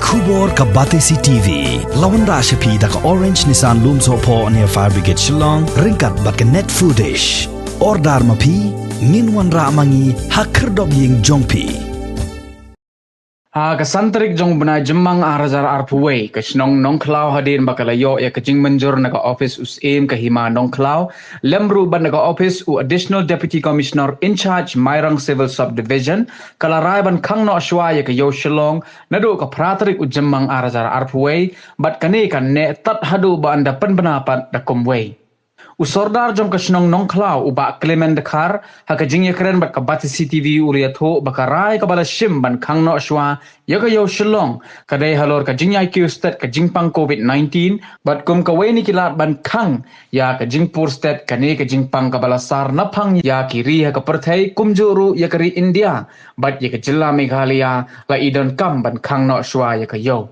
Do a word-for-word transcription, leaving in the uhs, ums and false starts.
Khubor ka Batesi TV la wanrah sha phi da ka Orange Nissan Lumsohphoh near Fire Brigade Shillong ryngkat bad ka Net Foodish. Order ma phi, ngin wanrah ma ngi ha khyrdop ïing jong phi. Ha ka san tarik jong u bnai Jymmang ar hajar arphew wei, ka shnong Nongkhlaw hadien ba ka la ïoh ïa ka jingmynjur na ka ophis u Syiem ka Hima Nongkhlaw, lem ruh bad na ka ophis u Additional Deputy Commissioner in charge Mairang Civil Subdivision, ka la rai ban khang noh shuwa ïa ka ïew Shillong naduh ka phra tarik u Jymmang ar hajar arphew wei, bad kane kan neh tad haduh ba yn da pynbna pat da kumwei. U Sordar jong ka shnong Nongkhlaw, u Bah Clement Dkhar, ha ka jingïakren bad ka Batesi TV u la ïathuh ba ka rai kaba la shim ban khang noh shuwa ïa ka ïew Shillong ka dei halor ka jingïaikiew stet ka jingpang COVID nineteen, bad kum kawei na ki lad ban khang ïa ka jingpur stet kane ka jingpang kaba la sar naphang ïa ki ri ha ka pyrthei kumjuh ruh ïa ka ri India, bad ïa ka jylla Meghalaya la i donkam ban khang noh shuwa ïa ka ïew.